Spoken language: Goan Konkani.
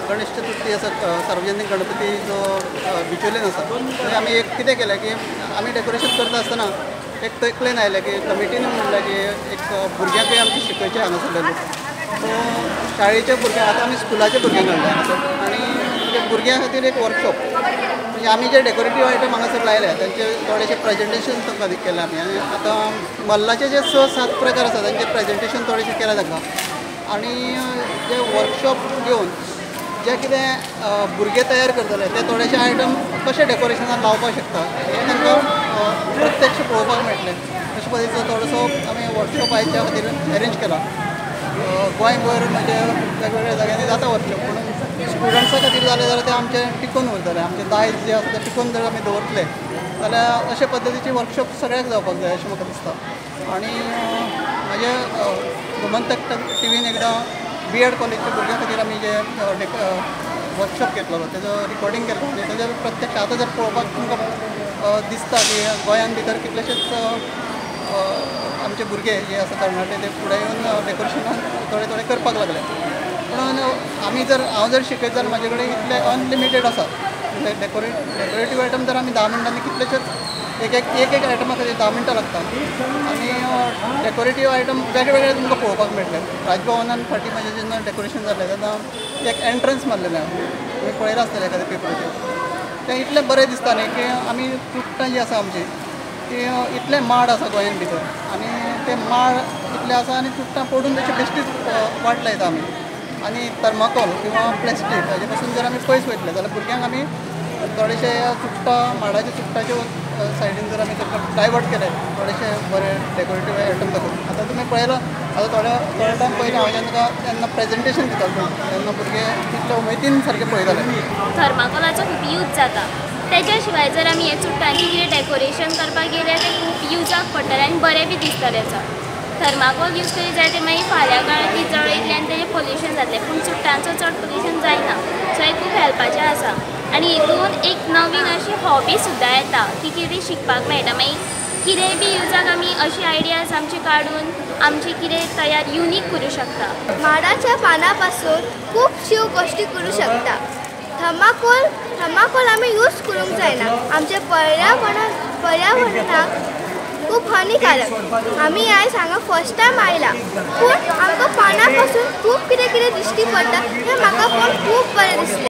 गणेश चतुर्थी आसा, सार्वजनीक गणपती जो बिचोलीन आसा, थंय आमी एक कितें केलें की आमी डेकोरेशन करता आसतना एक तकलेन आयलें की कमिटीन म्हणलें की एक भुरग्यांकूय आमचें शिकयचें हांगासरले लोक. सो शाळेच्या भुरग्यांक आतां आमी स्कुलाच्या भुरग्यांक हाडले हांगासर आनी भुरग्यां खातीर एक वर्कशॉप, म्हणजे आमी जे डेकोरेटीव आयटम हांगासर लायले तांचे थोडेशे प्रेजेंटेशन तांकां केलें आमी. आनी आतां मल्लाचे जे 6-7 प्रकार आसा तांचे प्रेजेंटेशन थोडेशें केलें तांकां आनी जे वर्कशॉप घेवन जे कितें भुरगे तयार करतले ते थोडेशे आयटम कशे डेकोरेशनान लावपाक शकता हें तांकां प्रत्यक्ष पळोवपाक मेळटलें. अशे पद्दतीचो थोडोसो आमी वर्कशॉप आयच्या खातीर अरेंज केला. गोंयभर म्हणजे वेगवेगळ्या जाग्यांनी जाता वर्कशॉप, पूण स्टुडंट्सां खातीर जालें जाल्यार तें आमचें टिकून उरतलें, आमचें दायज जें आसा तें टिकून जर आमी दवरतले जाल्यार अशे पद्दतीचे वर्कशॉप सगळ्याक जावपाक जाय अशें म्हाका दिसता. आनी म्हाजे गोमंतक टीव्हीन एकदां बी एड कॉलेजच्या भुरग्यां खातीर आमी जे वर्कशॉप घेतलेलो तेजो रिकॉर्डिंग केल्लो आनी तेजेर प्रत्यक्ष आतां जर पळोवपाक तुमकां दिसता की गोंयान भितर कितलेशेच आमचे भुरगे जे आसा तरणाटे ते फुडें येवन डेकोरेशनान थोडे थोडे करपाक लागले. पूण आमी जर हांव जर शिकयत जाल्यार म्हाजे कडेन इतले अनलिमिटेड आसा डेकोरेटीव आयटम जर आमी 10 मिनटांनी कितलेशेच एक एक एक आयटमा खातीर 10 मिनटां लागता आनी डेकोरेटीव आयटम वेगळे वेगळे तुमकां पळोवपाक मेळटले. राजभवनान फाटीं म्हाजें जेन्ना डेकोरेशन जालें तेन्ना एक एंट्रन्स मारलेलें तुमी पळयलां आसतलें एखाद्या पेपराचेर, तें इतलें बरें दिसता न्ही की आमी चुट्टां जीं आसा आमची ती इतले माड आसा गोंयान भितर आनी ते माड इतले आसा आनी चुट्टां पडून तशें बेश्टीच वाट लायता आमी. आनी थर्माकोल किंवा प्लास्टीक हाजे पासून जर आमी पयस वयतले जाल्यार भुरग्यांक आमी थोडेशे चुट्टां माडाच्या चुट्टाचे सायडीन जर आमी तांकां डायवर्ट केले थोडेशे बरे डेकोरेटीव आयटम दाखोवन. आतां तुमी पळयलां, आतां थोडे थोडे टायम पयलीं हांव जेन्ना तेन्ना प्रेजेंटेशन दितालो तेन्ना भुरगे तितले उमेदीन सारके पळयताले. थर्माकोलाचो खूब यूज जाता, तेच्या शिवाय जर आमी हे चुट्टांचें कितें डेकोरेशन करपाक गेल्यार तें खूब युजाक पडटलें आनी बरें बी दिसतलें. थर्माकोल यूज करीत जाल्यार तें मागीर फाल्यां काळार ती जळयतली आनी तेजें पोल्युशन जातलें, पूण चुट्टांचो चड पोल्युशन जायना. सो हें खूब हेल्पाचें आसा आनी हितून एक नवीन अशी हॉबी सुद्दां येता की कितें शिकपाक मेळटा. मागीर कितेंय बी युजाक आमी अशी आयडियाज आमची काडून आमची कितें तयार युनीक करूं शकता. माडाच्या पानां पासून खुबश्यो गोश्टी करूं शकता. थर्माकोल आमी यूज करूंक जायना, आमच्या पर्यावरणाक खूब हानिकारक. आमी आयज हांगा फर्स्ट टायम आयला, पूण आमकां पानां पासून खूब कितें कितें दिश्टी पडटा तें म्हाका पण खूब बरें दिसलें.